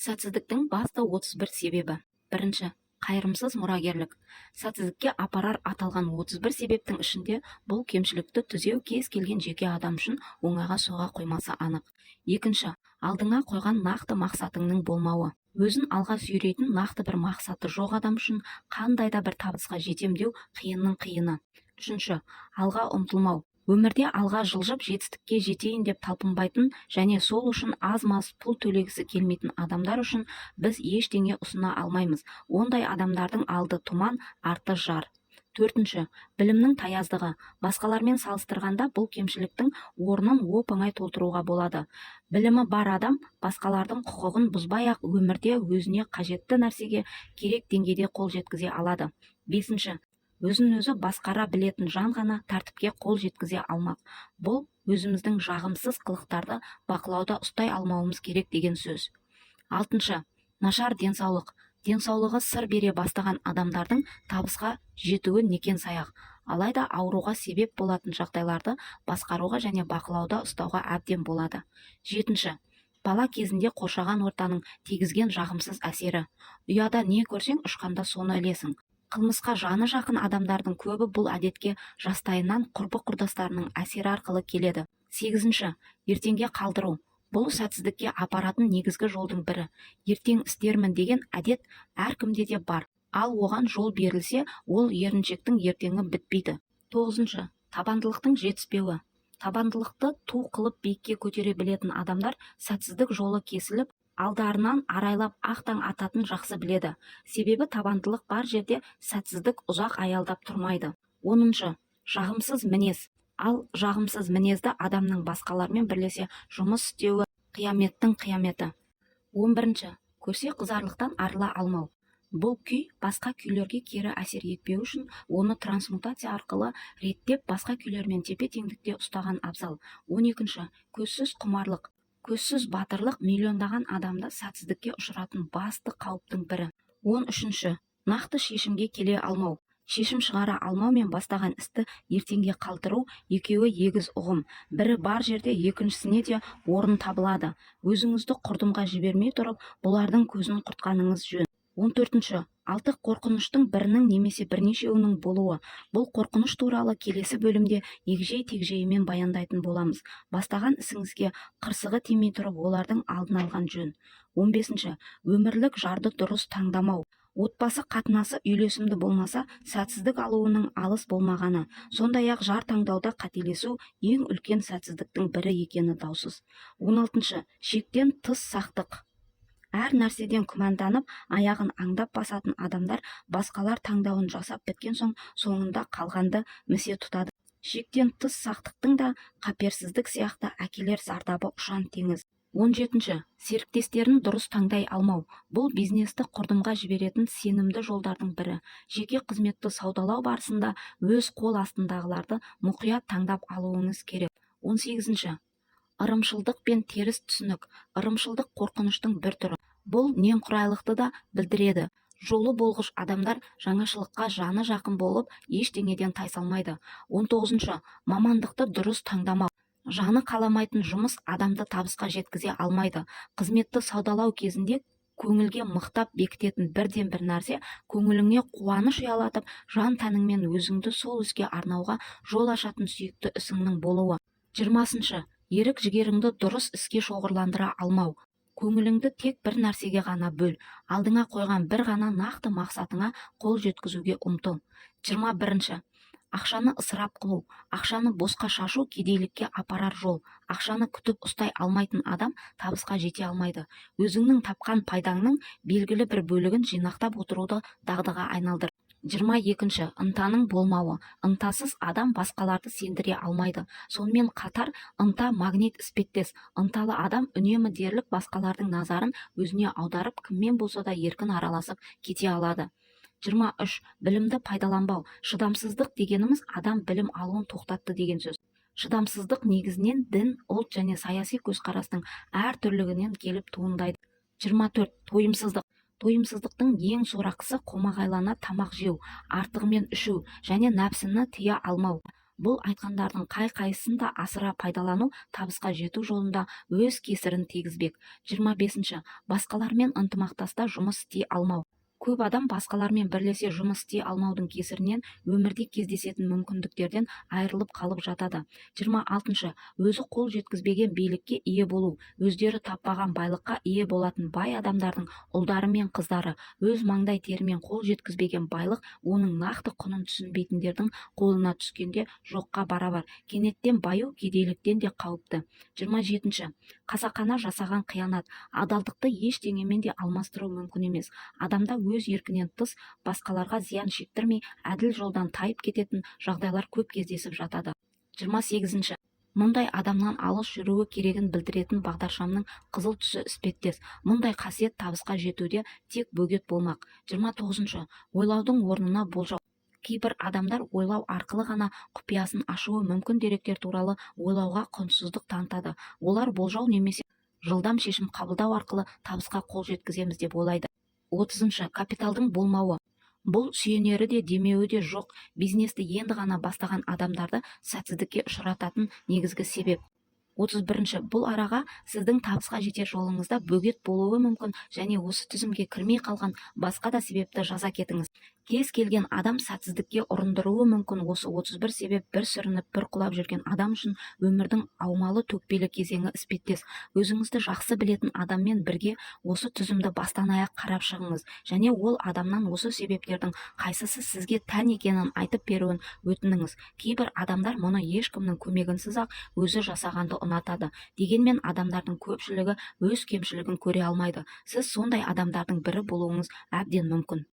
Сәтсіздіктің басты 31 себебі. Бірінші: қайырымсыз мұрагерлік. Сәтсіздікке апарар аталған 31 себептің ішінде бұл кемшілікті түзеу кез келген жеке адам үшін оңайға соға қоймасы анық. Екінші: алдыңа қойған нақты мақсатыңның болмауы. Өзін алға сүйрейтін нақты бір мақсаты жоқ адам үшін қандай да бір табысқа жетем деу қиынның қиыны. Үшінші: алға ұмтылмау. Өмірде алға жылжып, жетістікке жетейін деп талпынбайтын және сол үшін аз-маз пұл төлегісі келмейтін адамдар үшін біз ештеңе ұсына алмаймыз. Ондай адамдардың алды тұман, арты жар. Төртінші: білімнің таяздығы. Басқалармен салыстырғанда бұл кемшіліктің орнын оп-оңай толтыруға болады. Білімі бар адам басқалардың құқығын бұзбай-ақ өмірде өзіне қажетті нәрсеге керек деңгейде қол жеткізе алады. Бесінші: өзін-өзі басқара білетін жан ғана тәртіпке қол жеткізе алмақ. Бұл өзіміздің жағымсыз қылықтарды бақылауда ұстай алмауымыз керек деген сөз. Алтыншы: нашар денсаулық. Денсаулығы сыр бере бастаған адамдардың табысқа жетуі некен-саяқ. Алайда ауруға себеп болатын жағдайларды басқаруға және бақылауда ұстауға әбден болады. Жетінші: бала кезінде қоршаған ортаның тигізген жағымсыз әсері. Ұяда не көрсең, ұшқанда соны ілесің. Қылмысқа жаны жақын адамдардың көбі бұл әдетке жастайынан құрбы-құрдастарының әсері арқылы келеді. Сегізінші: ертеңге қалдыру. Бұл сәтсіздікке апаратын негізгі жолдың бірі. Ертең істермін деген әдет әркімде де бар. Ал оған жол берілсе, ол еріншектің ертеңі бітпейді. Тоғызыншы: табандылықтың жетіспеуі. Табандылықты ту қылып биікке көтере білетін адамдар сәтсіздік жолы кесіліп, алдарынан арайлап ақ таң ататын жақсы біледі. Себебі табандылық бар жерде сәтсіздік ұзақ аялдап тұрмайды. 10-шы: жағымсыз мінез. Ал жағымсыз мінезді адамның басқалармен бірлесе жұмыс істеуі қияметтің қияметі. 11-ші: көрсе қызарлықтан арыла алмау. Бұл күй басқа күйлерге кері әсер етпеу үшін оны трансмутация арқылы реттеп, басқа күйлермен тепе-теңдікте ұстаған абзал. 12-ші: көзсіз құмарлық. Көзсіз батырлық миллиондаған адамды сәтсіздікке ұшыратын басты қауіптің бірі. 13-ші: нақты шешімге келе алмау. Шешім шығара алмау мен бастаған істі ертеңге қалдыру екеуі егіз ұғым. Бірі бар жерде екіншісіне де орын табылады. Өзіңізді құрдымға жібермей тұрып, бұлардың көзін құртқаныңыз жөн. 14-ші: алты қорқыныштың бірінің немесе бірнешеуінің болуы. Бұл қорқыныш туралы келесі бөлімде егжей-тегжейімен баяндайтын боламыз. Бастаған ісіңізге қырсығы тимей тұрып, олардың алдын алған жөн. 15-ші: өмірлік жарды дұрыс таңдамау. Отбасы қатынасы үйлесімді болмаса, сәтсіздік алуының алыс болмағаны. Сондай-ақ жар таңдауда қателесу ең үлкен сәтсіздіктің бірі екені даусыз. 16-шы: шектен тыс сақтық. Әр нәрседен күмәнданып, аяғын аңдап басатын адамдар басқалар таңдауын жасап біткен соң, соңында қалғанды місе тұтады. Шектен тыс сақтықтың да қаперсіздік сияқты әкелер зардабы ұшан-теңіз. 17-ші: серіктестерін дұрыс таңдай алмау. Бұл бизнесті құрдымға жіберетін сенімді жолдардың бірі. Жеке қызметті саудалау барысында өз қол астындағыларды мұқият таңдап алуыңыз керек. 18-ші: ырымшылдық пен теріс түсінік. Ырымшылдық қорқыныштың бір түрі. Бұл немқұрайлықты да білдіреді. Жолы болғыш адамдар жаңашылдыққа жаны жақын болып, ештеңеден тайсалмайды. 19-шы: мамандықты дұрыс таңдамау. Жаны қаламайтын жұмыс адамды табысқа жеткізе алмайды. Қызметті саудалау кезінде көңілге мықтап бекітетін бірден-бір нәрсе көңіліңе қуаныш ұялатып, жан-тәніңмен өзіңді сол іске арнауға жол ашатын сүйікті ісіңнің болуы. 20-шы: ерік-жігеріңді дұрыс іске шоғырландыра алмау. Көңіліңді тек бір нәрсеге ғана бөл, алдыңа қойған бір ғана нақты мақсатыңа қол жеткізуге ұмтыл. 21-ші: ақшаны ысырап қылу. Ақшаны босқа шашу кедейлікке апарар жол. Ақшаны күтіп ұстай алмайтын адам табысқа жете алмайды. Өзіңнің тапқан пайдаңның белгілі бір бөлігін жинақтап отыруды дағдыға айналдыр. 22-ші: ынтаның болмауы. Ынтасыз адам басқаларды сендіре алмайды. Сонымен қатар ынта магнит іспеттес. Ынталы адам үнемі дерлік басқалардың назарын өзіне аударып, кіммен болса да еркін араласып кете алады. 23: білімді пайдаланбау. Шыдамсыздық дегеніміз адам білім алуын тоқтатты деген сөз. Шыдамсыздық негізінен дін, ұлт және саяси көзқарастың әртүрлілігінен келіп туындайды. 24: тойымсыздық. Тойымсыздықтың ең сорақысы қомағайлана тамақ жеу, артығымен ішу және нәпсіні тыя алмау. Бұл айтқандардың қай-қайсысын да асыра пайдалану табысқа жету жолында өз кесірін тигізбек. 25-. Басқалармен ынтымақтаста жұмыс істей алмау. Көп адам басқалармен бірлесе жұмыс істей алмаудың кесірінен өмірде кездесетін мүмкіндіктерден айырылып қалып жатады. 26-. Өзі қол жеткізбеген билікке ие болу. Өздері таппаған байлыққа ие болатын бай адамдардың ұлдары мен қыздары. Өз маңдай терімен қол жеткізбеген байлық оның нақты құнын түсінбейтіндердің қолына түскенде жоққа барабар. Кенеттен баю кедейліктен де қауіпті. 27-. Қасақана жасаған қиянат. Адалдықты ештеңемен де алмастыру мүмкін емес. Адамда өз еркінен тыс, басқаларға зиян шектірмей, әділ жолдан тайып кететін жағдайлар көп кездесіп жатады. 28-. Мұндай адамнан алыс жүруі керегін білдіретін бағдаршамның қызыл түсі іспеттес. Мұндай қасиет табысқа жетуде тек бөгет болмақ. 29-. Ойлаудың орнына болжау. Кейбір адамдар ойлау арқылы ғана құпиясын ашуы мүмкін деректер туралы ойлауға құнықсыздық танытады. Олар болжау немесе жылдам шешім қабылдау арқылы табысқа қол жеткіземіз деп ойлайды. 30-. Капиталдың болмауы. Бұл сүйенері де, демеуі де жоқ бизнесті енді ғана бастаған адамдарды сәтсіздікке ұшырататын негізгі себеп. 31-. Бұл араға сіздің табысқа жетер жолыңызда бөгет болуы мүмкін және осы тізімге кірмей қалған басқа да себепті жаза кетіңіз. Кез келген адам сәтсіздікке ұрындыруы мүмкін осы 31 себеп бір сүрініп, бір құлап жүрген адам үшін өмірдің аумалы-төкпелі кезеңі іспеттес. Өзіңізді жақсы білетін адаммен бірге осы тізімді бастан-аяқ қарап шығыңыз және ол адамнан осы себептердің қайсысы сізге тән екенін айтып беруін өтініңіз. Кейбір адамдар мұны ешкімнің көмегінсіз-ақ өзі жасағанды ұнатады. Дегенмен адамдардың көпшілігі өз кемшілігін көре алмайды. Сіз сондай адамдардың бірі болуыңыз әбден мүмкін.